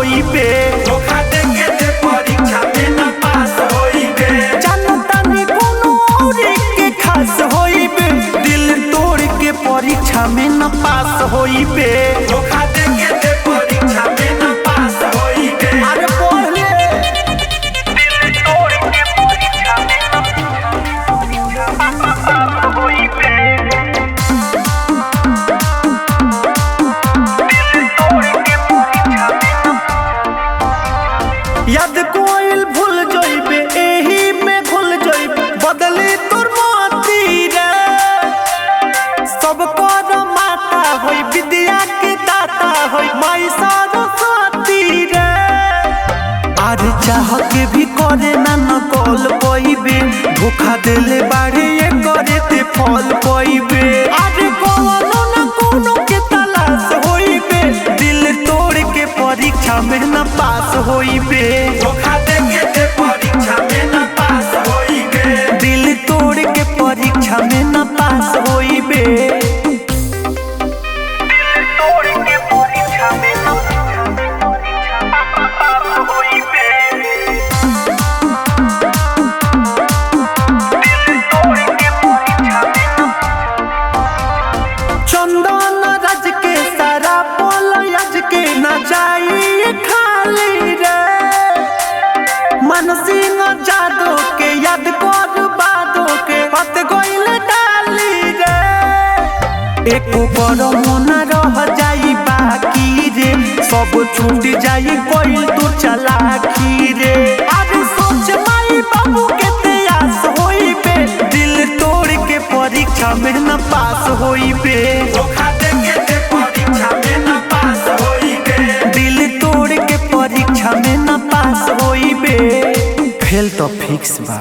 होइबे। धोखा देके ते परीक्षा में न पास होइबे। जानतानी कोनो औरी के खास होइबे, दिल तोड़ के परीक्षा में न पास होइबे। धोखा देके ते परीक्षा में न पास होइबे। अरे पढ़ ले। दिल तोड़ के परीक्षा में न पास होइबे। दिल तोड़ के परीक्षा में न याद कोइल भूल जइबे, एही में घुल जइबे, बदली तोर मोती रे। सब कर माता होई, विद्या के दाता होई, माई सरस्वती रे। अरे चाह के भी करे ना नकल पइबे, धोखा देले बाड़े ये करे ते फल पइबे। अरे कोनो ना कोनो के तलाश होइबे, दिल तोड़ के परीक्षा में न पास होइबे। धोखा देके ते परीक्षा में न पास होइबे। दिल तोड़ के परीक्षा में न पास होइबे। दिल तोड़ के परीक्षा में न पास होइबे। दिल तोड़ के परीक्षा में न चंदन राज के सारा बोल आज के न जाई खाली रे। मन सिंह जादो के याद कर बादो के पत गइल डाली रे। एको पर मन रह जाई बाकी रे, सब छूट जाई कोइल तू चलाकी रे। अरे सोच माई बाबू के त्यास होइबे, दिल तोड़ के परीक्षा में न पास होइबे। धोखा देके ते परीक्षा में न पास होइबे। दिल तोड़ के परीक्षा में न पास होइबे। फेल तो फिक्स बा।